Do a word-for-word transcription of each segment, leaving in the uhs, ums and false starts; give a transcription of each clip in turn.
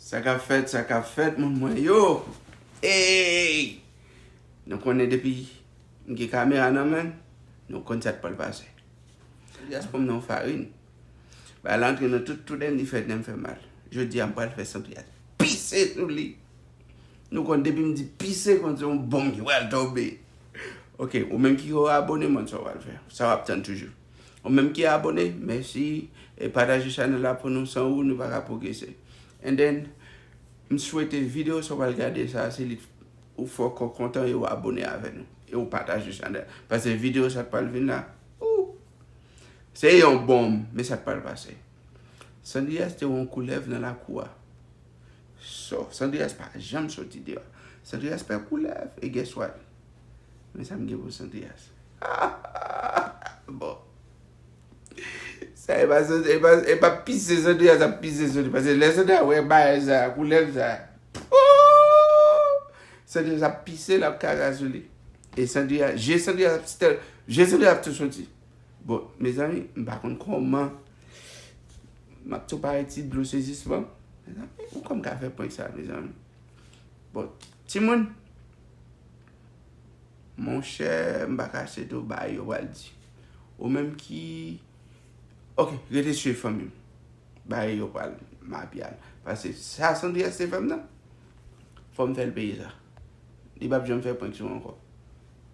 Sa k ap fèt, sa k ap fèt, moun mwen yo. Ey! Nou konnen depi m gen kamera nan men m, nou konn sa k pral pase. Sandrias pran m nan yon farin. Bagay la antre nan tout, tout dènye fè, tèt m fè mal. Jodi a, m pral fè Sandrias pise sou li. Nou konn depi m di pise, konn se yon bonm ki pral tonbe. Ok, ou menm ki abone, mande sa w pral fè. Sa w ap tann toujou. Ou menm ki abone, mèsi. E pataje chanèl la pou nou, san ou, nou pa ka pwogrese. And then, m swete videyo sa w pral gade sa, se li ou fè kò kontan e ou abone avè nou. E ou pataje chanèl. Paske videyo sa k pral vin la, ou, se yon bonm, men sa k pral pase. Sandrias te wè yon koulèv nan lakou a. So, Sandrias pa janm soti deyò. Sandrias pè koulèv, e guess what? Men sa m gen pou Sandrias. Bon. Sa e pa, e pa, e pa pise Sandrias ap pise sou li. Paske lè Sandrias wè bagay sa, koulèv sa, oh! Sandrias ap pise, l ap kaka sou li. E Sandrias, je Sandrias ap, je Sandrias ap tou soti. Bon, mezanmi, m pa konn kòman m ap tou pare ti dlo sezisman. Mezanmi, ou kòm ka fè prank sa, mezanmi. Bon, timoun, monchè, m pa kache tou, bagay yo pral di. Ou menm ki, ok, rete swiv fanmi m. Bagay yo pral mapyal. Paske sa Sandrias te fè m nan, fò m fè l peye sa. Li p ap janm fè prank sou mwen ankò.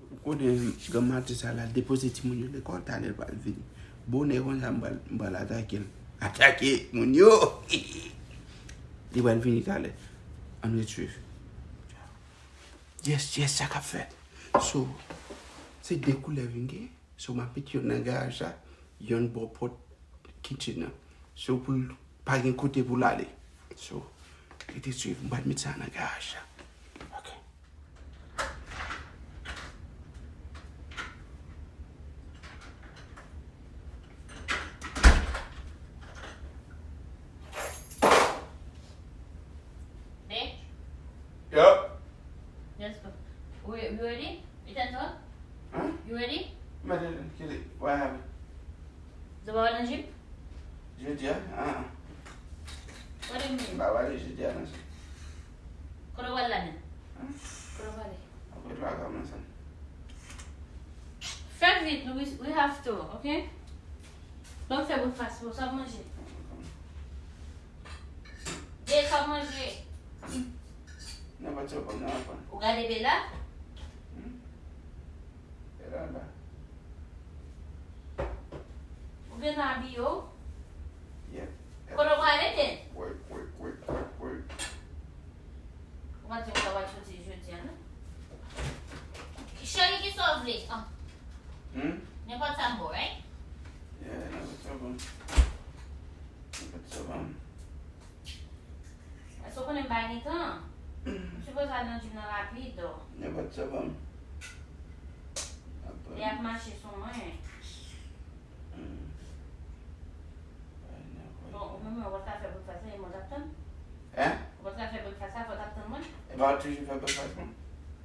Ou konnen granm maten sa l al depoze timoun yo lekòl, talè l pral vini. Bonè konsa m pral, m pral atake l. Atake moun yo! Li pral vini talè. Ann ret swiv. Yes, yes, sa k ap fèt. So, se de koulèv m gen. So, m ap met youn nan garaj la, youn bò pòt kitchen nan. So, pou l pa gen kote pou l ale. So, rete swiv, m pral met sa nan garaj la. Ok. Babe? Yup. Let's go. We, we ready? Ethan, talk? Huh? You ready? Mwen te, kile, what happened? Ou pa pral nan gym? Jodi a? Ah. What do you mean? M pa prale jodi a, non, sè. Kote w pral la menm? Huh? Kote w prale? Apre twa kòmanse. Fè vit, we, we have to, ok? Ban m fè breakfast pou w, sa w ap manje? Babe, sa w ap manje? Nenpòt sa w konn, nenpòt. Ou gade Bella? Hmm? Bella la. Ou gentan abiye w? Yep. Kote w prale, Ethan? Work, work, work, work, work. Ou pa di w ta pral soti jodi a, non? Cheri, kisa w vle? Ah. Hmm? Nenpòt sa m bon, right? Yeah, nenpòt sa bon. Nenpòt sa bon. Èske w konnen m pa gen tan? M sipoze al nan gym nan rapid. Nenpòt sa bon. Apre. Li ap mache sou mwen. Hmm. Bon, ou menm, ou pa t ka fè breakfast la, e mwen t ap tann? Hein? Ou pa t ka fè breakfast la, fò w t ap tann mwen? E pa w toujou fè breakfast mwen?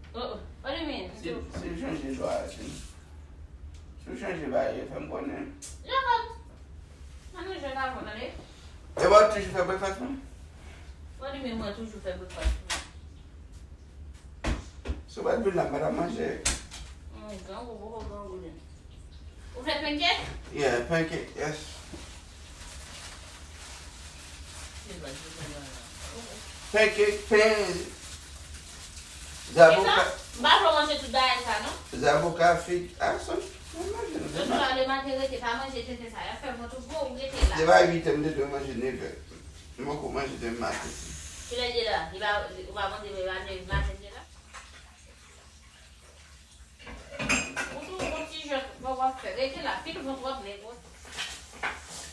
Oh, oh. What do you mean? Si, si w chanje lwa a, si, si w chanje bagay yo, fè m konnen. Jacob! Ann nou jwe avè w, tande? E pa w toujou fè breakfast mwen? What do you mean, mwen toujou fè breakfast mwen? Si w pa t vin la, m pa t ap manje. Mm, grangou, poko grangou li. Ou fè pancake? Yeah, pancake, yes. Pancake, pen, zaboka. M pa vle w manje tout bagay sa, non. Zaboka, fig, ah, sa, mwen manje nou. Jodi a, lematen rete, pa manje tenten sa. Y ap fè vant ou gwo, ou rete la. Se pa uit è m te dwe manje, nèf è. M poko manje demen maten. Kilè l ye la? Li pa, ou pa mande, li pa nèf maten l ye la? Ou tou, yon ti jwèt w ap fè. Rete la, pil vant w ap leve.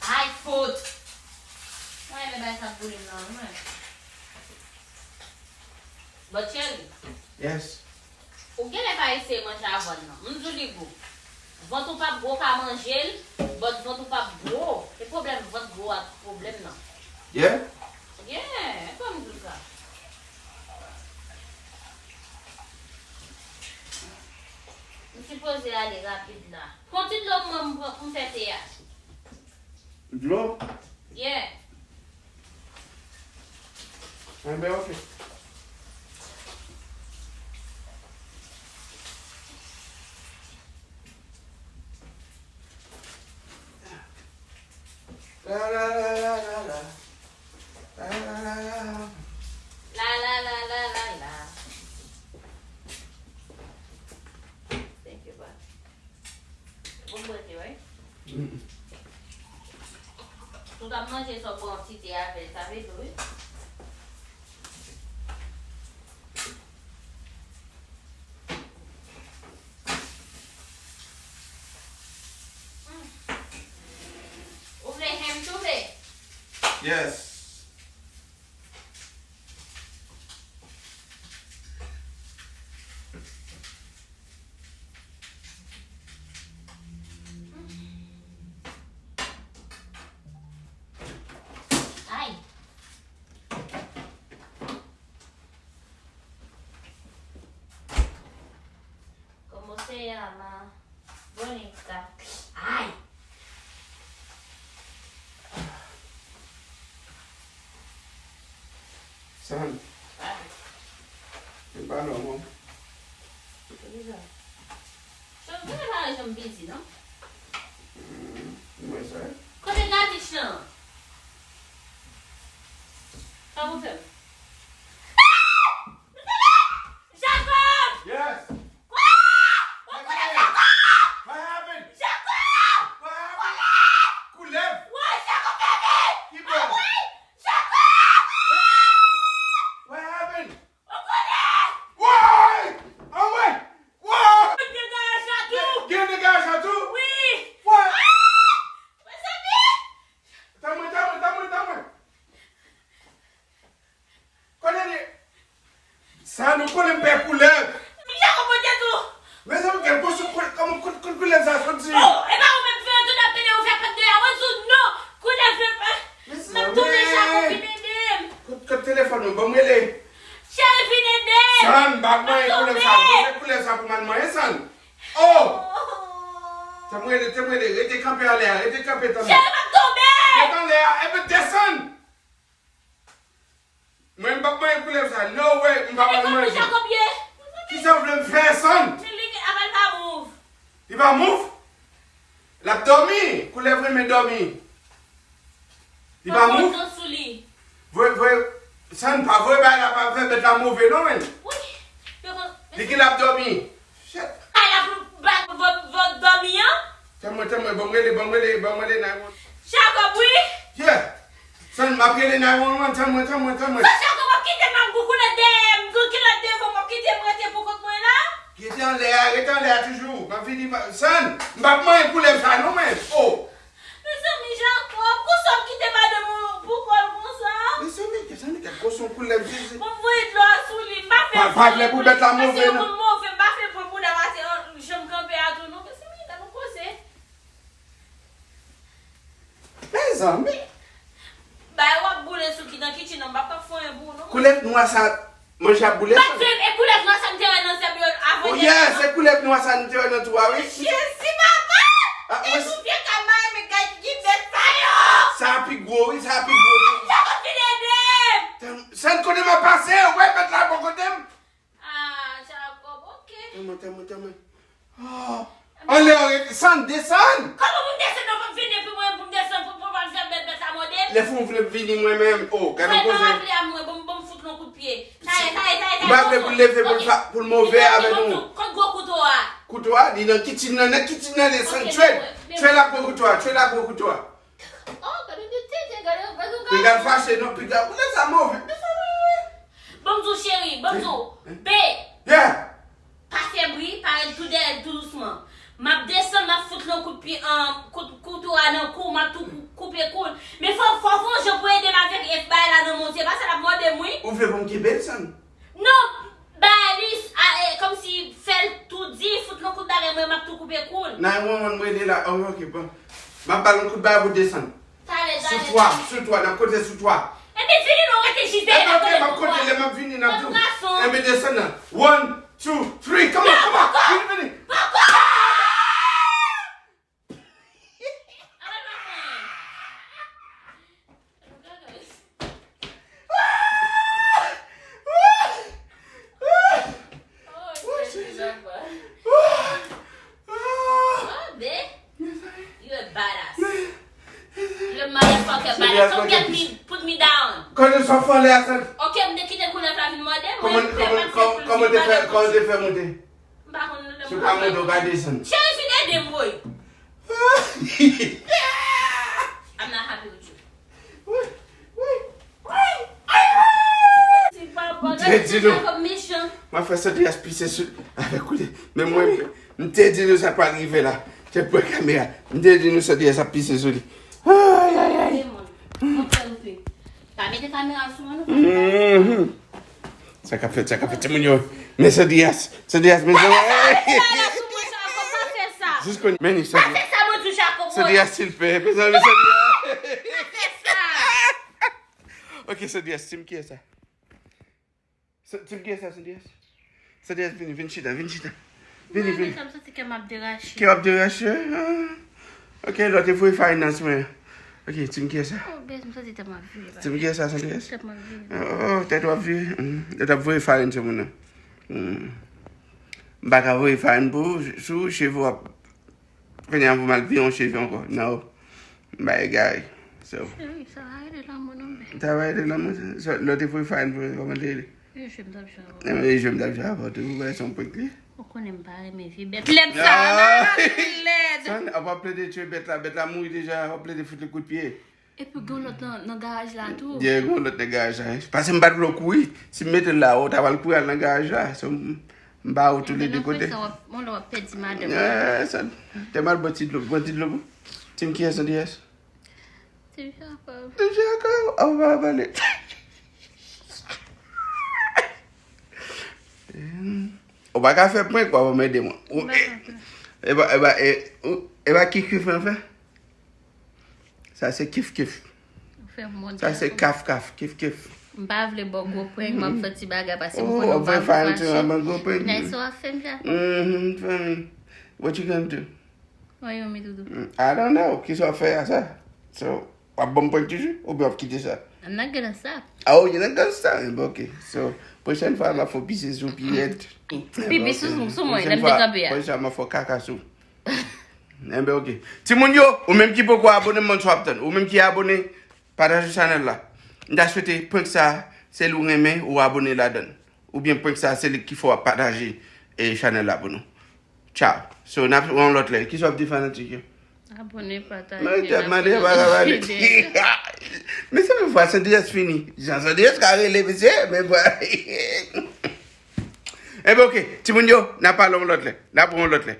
Ay, fout! Mwen, lè bay sa boule m nan, mwen. But, cheri. Yes. Ou genlè pa eseye manje a vant non. M di w li gou. Vant ou p ap gwo, w ka manje l, but vant ou p ap gwo. E pwoblèm vant gwo a ki pwoblèm nan. Yeah? Yeah, e fò m di w sa. M sipoze ale rapid la. Pran ti dlo pou mwen, m pran pou m fè te a. Dlo? Yeah. Enben, ok. La, la, la, la, la, la. La, la, la, la, la. La, la, la, la, la, la. Thank you, bro. Bon, bon, ti, wi. Mm. Ou t ap manje sa w pran yon ti te avè l, sa vle di, wi. Ou vle ham tou, be? Yes. Ay! Como se llama? Bonita. Ay! San. Ay. Mwen pa nòmal. Poukisa? San, mwen pa janm bizi, non? Mm, mwen sa. Kote Gatich lan? Sa ou fè m? Jacob! Yes. What happened? Jacob! What happened? Jacob! What happened? Koulèv! Why Jacob, baby? Ki bò? Jacob! What happened? Woy! Anmwey! Woy! Gen degaj la tou! Gen degaj la tou? Wi! Woy! Ah! Mezanmi! Tann mwen, tann mwen, tann mwen, tann mwen! Kote li? Sa nou konnen m pè koulèv. Michel, kòman w te tou? Mezanmi, gen gwo sou koulèv, kòman kout, kout koulèv sa soti? Oh, e pa ou menm ki fè yo tou ap tande yo fè pèt deyò. Mwen di w non, koulèv yo pa. M ap tonbe, Jacob, vin ede m. Kot, kot telefòn ou? Ban m rele. Cheri, vin ede m. San, m pa manyen koulèv sa. Mwen fè koulèv sa pou m al manyen, San. Oh! Te m rele, te m rele. Rete kanpe anlè a, rete kanpe, tann. Cheri, m ap tonbe. Rete anlè a, epi desann. Mwen, m p ap manyen koulèv sa. No way, m p ap al manyen. Kisa w vle m fè, San? Men li, aval pa move. Li pa move? L ap dòmi. Koulèv renmen dòmi. Li pa move? Voye, voye, San, pa voye bagay la, pa fè bèt la move, non, men. Wi. Li gen l ap dòmi. Shit. Ay la pou bat vòt, vòt dòmi an. Tann mwen, tann mwen, ban m rele, ban m rele, ban m rele nine one one. Jacob, wi. Yeah. San, m ap rele nine one one, tann mwen, tann mwen, tann mwen. Sa Jacob ap kite m ap gou koulèv dèyè m, gou koulèv devan m ap kite m rete pou kont mwen la. Rete anlè a, rete anlè a toujou. M ap vini, m ap, San, m p ap manyen koulèv sa non, men. Oh. Mezanmi, Jacob, konsa w ap kite madanm ou pou kò l konsa? Mezanmi, mezanmi, gad konsa yon koulèv, Jezi. Bon, m voye dlo a sou li, m pa vle. Pa, pa vle pou bèt la move, non. Move, m pa vle pran bouda m atè, jan m kanpe a tou, non. Mezanmi, gad yon koze. Mezanmi. Bay w ap boule sou ki nan kitchen nan, m p ap ka fè anyen pou ou, non. Koulèv nwa sa. Manje ap boule. Bat vre, e koulèv nwa sa m te wè nan zèb yo avan yè. Oh yeah, se koulèv nwa sa nou te wè nan twou a, wi. Jezi, papa! Ah, e sou vye kay m a renmen gay ki bèt sa yo! Sa a pi gwo, wi, sa a pi gwo. Jacob, vin ede m! San, kote m ap pase, ou wè bèt la bò kote m? Ah, Jacob, ok. Tann mwen, tann mwen, tann mwen. Oh. Anlè, anlè, San, desann! Kòman pou m desann? Non, pou m vini pou mwen, pou m desann, pou, pou m al fè bèt, bèt la mòde m? Lè fè w vle vini mwen menm. Oh, gade yon koze. Fè pa raple a mwen, bon, bon, m fout l yon kout pye. Sa ye, sa ye, sa ye, sa ye. M pa vle pou l leve, pou l fa-, pou l move avè nou. Kot gwo kouto a? Kouto a, li nan kitchen nan, nan kitchen nan, li San, tchwe. Tchwe la gwo kouto a, tchwe la gwo kouto a. Oh, gade yon ti tenten, gade yon, gade yon gason. Piga l fache, non, piga, ou lè sa move. Mezanmi. Ban m di w, cheri, ban m di w. Be. Yeah. Pa fè bri, pa ret tou dèyè l tou dousman. M ap desann, m ap fout l yon kout pye, an, kout, kouto a nan kou, m ap tou kou-, koupe kou l. Men fò, fò w fè yon jan pou ede m avèk bagay la nan men w, se pa sa l ap mòde m, wi. Ou vle pou m kenbe l, San? Non, bay li, a, e, kòmsi fè l tou di, fout l yon kout bagay, mwen, m ap tou koupe kou l. Nine one one, mwen rele la, oh, ok, bon. M ap ba l yon kout bagay pou desann. Talè, talè. Sou twa, sou twa, n ap konte sou twa. Ebyen, vini non, rete jis dèyè. Ebyen, ok, m ap konte, lè m ap vini, n ap di w. Ebyen, desann nan. One, two, three, come on, come on. Vini, vini. Poko! Poko! Ala l pa fè anyen. Ala l pa fè anyen. Ala l pa fè anyen. Ala l pa fè anyen. Fuck up, badass. Come get me, put me down. Kote sa fò lè a sa? Ok, m te kite koulèv la vin mòde mwen. Kòman, kòman, kòman te fè, kòman te fè monte? M pa konn. Si w pa monte, w ka desann. Cheri, vin ede m, woy. I'm not happy with you. Wi, wi, wi. M te di nou. M ap fè Sandrias pise sou avèk koulye. Men mwen, m te di nou sa pral rive la. Chèk pran kamera. M te di nou Sandrias ap pise sou li. Ay, ay, ay. Pa mete kamera sou mwen, non. Mhm. Sa k ap fèt, sa k ap fèt, timoun yo. Men Sandrias, Sandrias, men Sandrias. Jis konn, men ni Sandrias. Sandrias silpè, mezanmi, Sandrias. Ok, Sandrias, Tim, kiyès sa? Sa, Tim, kiyès sa, Sandrias? Sandrias, vini, vin chita, vin chita. Vini, vini. Mwen menm, sa m santi kè m ap derache. Kè w ap derache? Ah. Ok, lè w te voye farin nan sou mwen. Ok, Tim, kiyès sa? Oh, bèz, m santi tèt mwen ap vire, baz. Tim, kiyès sa, Sandrias? Tèt mwen ap vire. Oh, tèt w ap vire? Mm. Lè w t ap voye farin sou moun nan. Mm. M pa ka voye farin pou ou, sou cheve w ap Kounye a pou m al vire yon cheve ankò. No. M pa egare. So. Cheri, sa va rele lanmou non, bèl. Sa va rele lanmou. So, lè w te voye farin pou mwen, kòman te rele? E jwe m t ap jwe avè w. E jwe m t ap jwe avè w tou. Ou wè se yon prank li. Ou konnen m pa renmen vye bèt lèd sa. Ah! Nan, lèd. Son, w ap plede tchwe bèt la. Bèt la mouri deja. W ap plede fout li kout pye. Epi gen yon lòt nan, nan garaj la tou. Gen yon lòt nan garaj la. Pase m pa t vle w kouri. Si m mete l la, ou ta pral kouri al nan garaj la. So, m, m ba ou tou le de kote. Mwen lè w ap pèdi madanm. Eh, sa, te mal bwè ti dlo, bwè ti dlo. Tim, kiyès Sandrias? Tim Jacob. Tim Jacob, a w pa pale. Ou pa ka fè prank, w ap ede mwen. Ou, e, e pa, e pa, e, ou, e pa kif kif mwen fè? Sa se kif kif. Ou fè m wont. Sa se kaf kaf, kif kif. M pa vle ba w gwo prank, m ap fè ti bagay pase m konnen w pa vle fache. Gwo prank. Nice w ap fè m, Jacob. Mhm, fanmi. What you gonna do? What you want me to do? Mm, I don't know. Kisa w ap fè a sa? So, w ap ban m prank toujou? Oubyen w ap kite sa? I'm not gonna stop. Oh, you're not gonna stop? Eh, bon, ok. So, pwochèn fwa, m ap fè w pise sou pi rèd. Pipi sou, sou mwen, lè m te kanpe a. Pwochèn fwa, m ap fè w kaka sou. Enben, ok. Timoun yo, ou menm ki poko abone, m konn sa w ap tann. Ou menm ki abone, pataje chanèl la. M ta swete prank sa, se li w renmen, ou abone ladan l. Oubyen prank sa, se li ki fè w ap pataje, e, chanèl la pou nou. Ciao. So, n ap wè yon lòt lè. Kisa w ap di fanatik yo? Abone, pataje. Men te mande yo pa ka pale. Men se menm vwa Sandrias fini. Jan Sandrias ka rele, mesye, men vwa. Enben, ok. Timoun yo, n ap pale yon lòt lè. N ap wè yon lòt lè.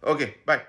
Ok, bye.